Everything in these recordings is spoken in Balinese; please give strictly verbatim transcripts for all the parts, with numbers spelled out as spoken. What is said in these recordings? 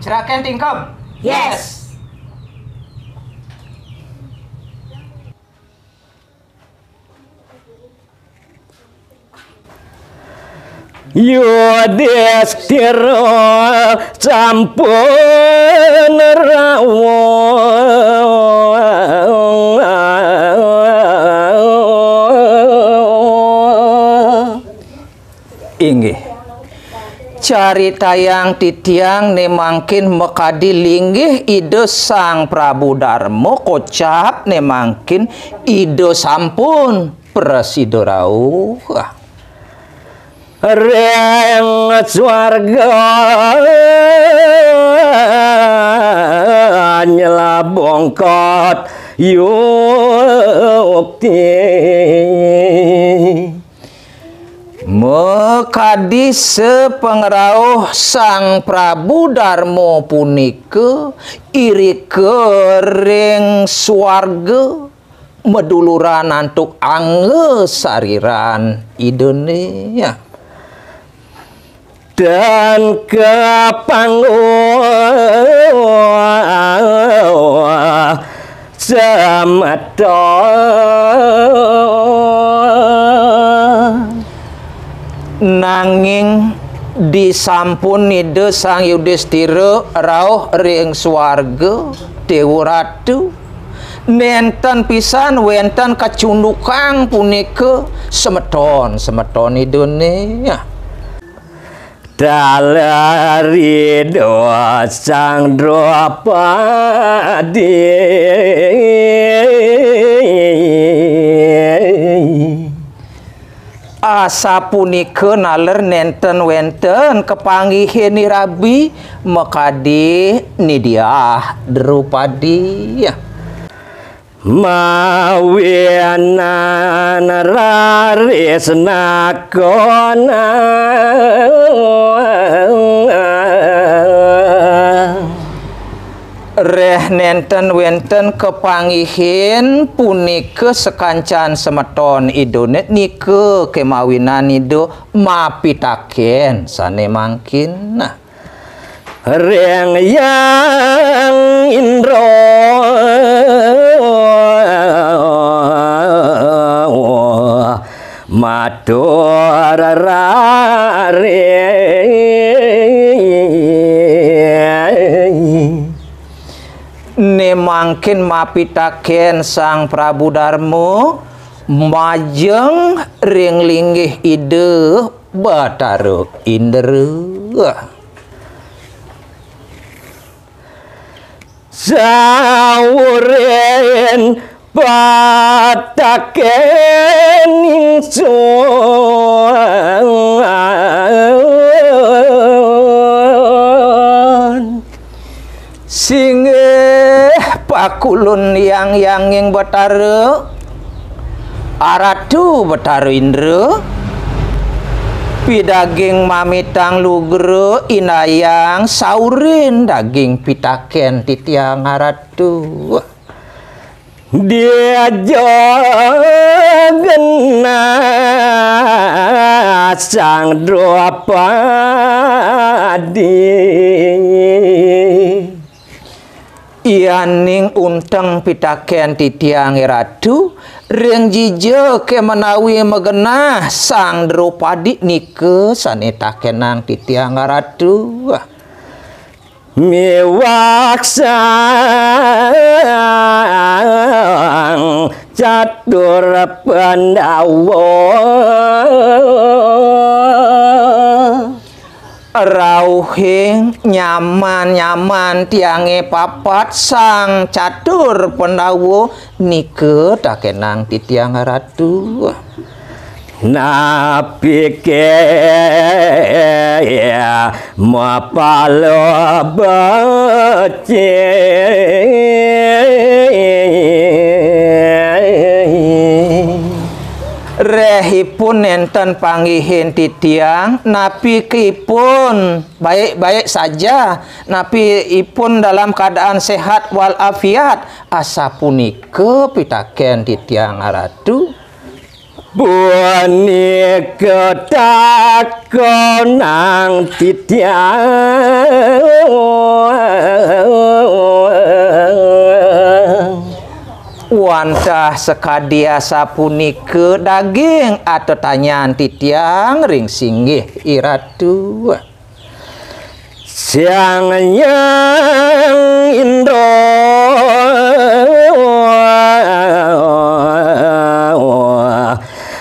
Gerakan tingkep. Yes. Yudhistira sampun rawuh. Inggih. Caritayang titiang né mangkin makadi linggih Ida Sang Prabu Darma kocap né mangkin Ida sampun prasida rauh. Ring swarga nyelabongkot yukti. Makadi sapangrauh Sang Prabu Darma punika irika ring swarga maduluran antuk angga sariran Idané. Dan kapangguh semeton. Nanging disampun Ida Sang Yudistira rauh ring swarga, Déwa Ratu, nénten pisan wénten kacundukang punika semeton-semeton Idané. Taler Ida Sang Drupadi. Asapunika naler nénten wénten kapanggihin rabi makadi Ni Diah Drupadi. Mawinan raris nakona. Réh nénten wénten kapanggihin punika sakancan semeton Idané nika kemawinan Ida mapitakén sané mangkin. Nah. Ring Hyang Indra matur raring. Né mangkin mapitakén Sang Prabu Darma majeng ring linggih Ida Batara Indra. Saurin pataken ingsun. Singgih pakulun Hyang Hyanging Batara, Aratu Batara Indra, pidaging mamitang lugra indayang saurin daging pitaken titiang Aratu. Dia genah Sang Drupadi. Yaning unteng pitaken titiang Ratu, ring jija ké menawi magenah Sang Drupadi nika sané takenang titiang Ratu. Miwah Sang Catur Pandawa. Rauhing nyaman-nyaman tiangé papat Sang Catur Pandawa nika takenang titiang Ratu. Napiké mapala becik. Réh ipun nénten panggihin titiang, napi ké ipun baik-baik saja, napi ipun dalam keadaan sehat walafiat, asapunika pitaken titiang Ratu. Punika takonang titiang. Wantah sakadi asapunika daging atetanyan titiang ring singgih I Ratu. Siang Hyang Indra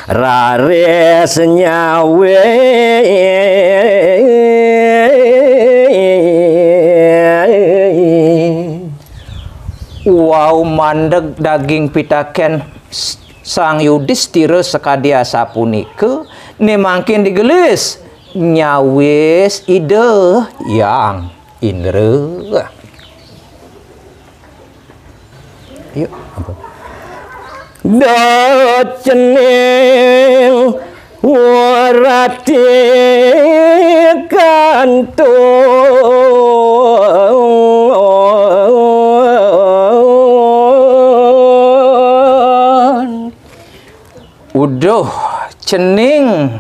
raris nyawis. Wau mandeg daging pitaken Sang Yudistira sakadi asapunika, né mangkin digelis nyawis Ida Hyang Indra. Yuk, ampun. Da cening urati kantun. Uduh cening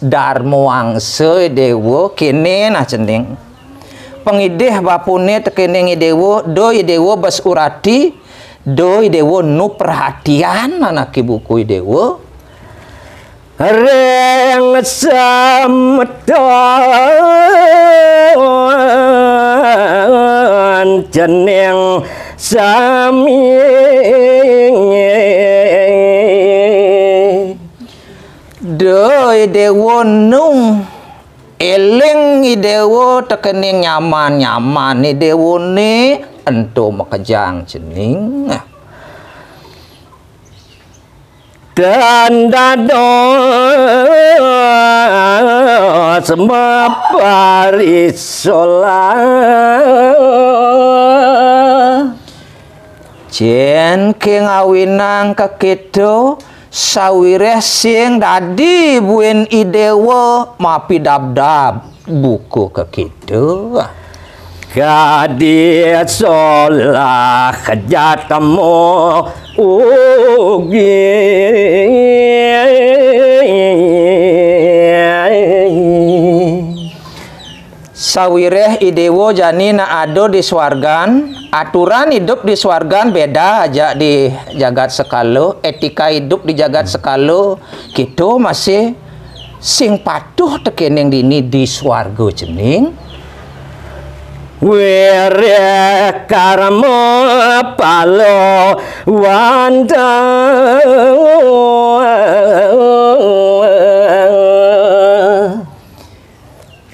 Darmawangsa Déwa kéné nah cening. Pangidih bapané tekéning I Déwa, da I Déwa bes urati, da I Déwa nu perhatian anaké buka I Déwa. Ring semeton cening sami. Da I Déwa nu éling I Déwa tekéning nyaman-nyaman I Déwané ento makejang cening. Tan dados maparisolah. Cén ké ngawinang kakéto, sawiréh sing dadi buin I Déwa mapidabdab buka kakéto. Kadi solah kejatmu ugi. Sawiréh I Déwa jani nak ada di swargan, aturan idup di swargan béda ajak di jagat sekala, étika idup di jagat sekala, kita masih sing patuh tekéning dini di swarga cening. Wiréh karma pala wanda.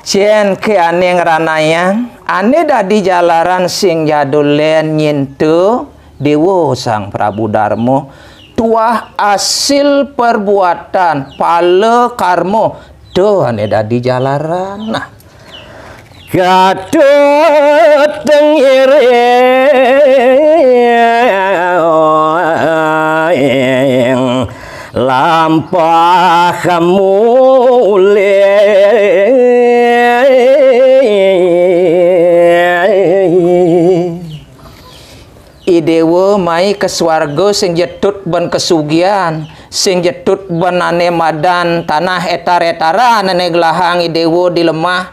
Cén ké ané ngranayang, ané dadi jalaran sing jadulén nyinta Déwa Sang Prabu Darma, tuah asil perbuatan, pala karma, to ané dadi jalaran. Nah, Katut tengiring lampah mulih. I Déwa mai ka swarga sing jetut ban kasugihan, sing jetut ban ané madan tanah étar-étaran ané gelahang I Déwa di lemah.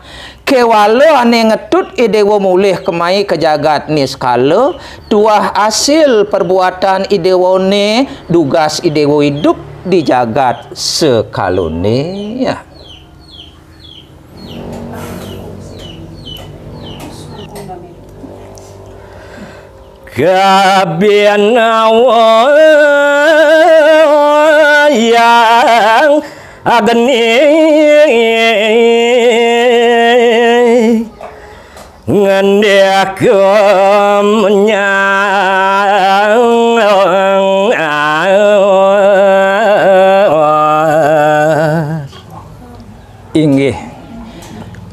Kéwala ané ngetut I Déwa mulih kemai ka jagat niskala, tuah asil perbuatan I Déwané dugas I Déwa idup di jagat sekalané. Kabinawa yang agni ngendika menyang. Inggih.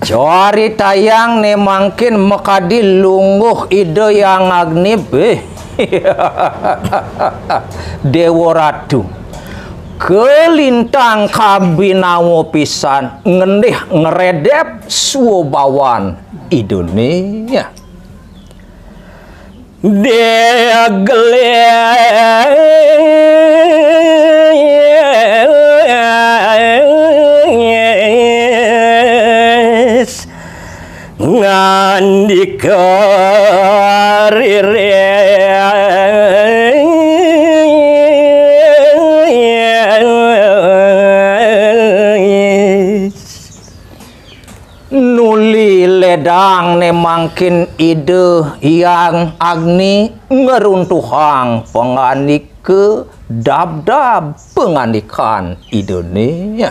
Caritayang né mangkin makadi lungguh Ida Hyang Agni, béh. Déwa Ratu. Kalintang kabinawa pisan ngendih ngredep swabawan Idané. Dia gelis Dikariris. Nuli ledang né mangkin Ida Hyang Agni ngruntuhang pangandika dabdab pangandikan Idané.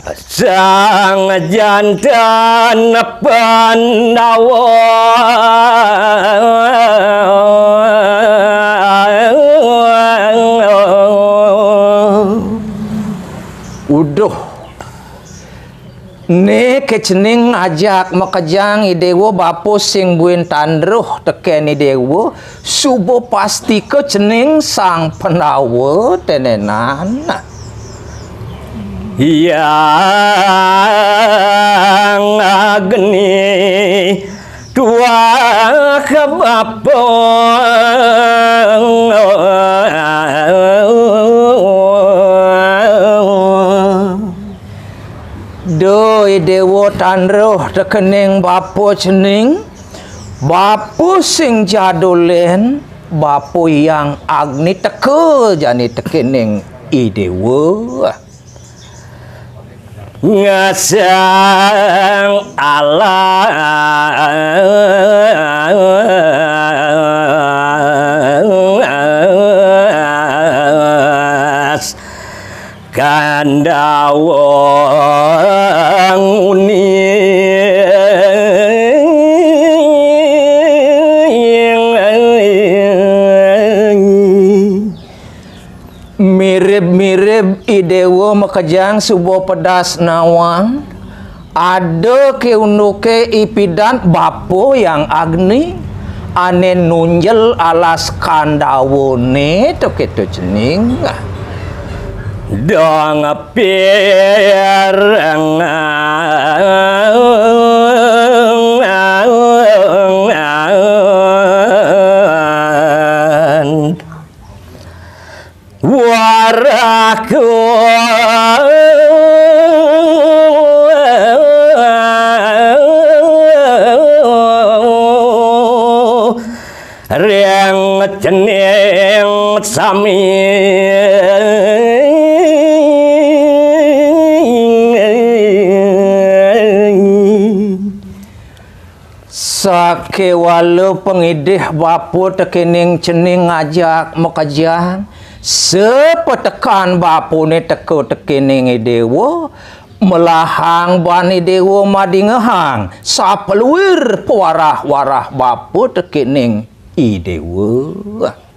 Sang janten Pandawa. Uduh. Né ké cening ajak makejang I Déwa bapa sing buin tandruh tekén I Déwa, suba pastika cening Sang Pandawa tenenan. Hyang Agni tuah bapa. Duh, I Déwa tandruh tekening bapa cening, bapa sing jadulin, bapa Hyang Agni teka jani tekening I Déwa. Ngasang alas Kandawa nguni. Mirib-mirib I Déwa makejang suba pedas nawang, ada ké unduké ipidan bapa Hyang Agni, ané nunjel alas Kandawané to kéto cening. Dong pirengan. Waraku ring cening sami. Sakéwala pangidih bapa tekening cening ngajak makejang, sapatekan bapané teka tekening I Déwa, melahang ban I Déwa madingehang, sapaluir pawarah-warah bapa tekening I Déwa.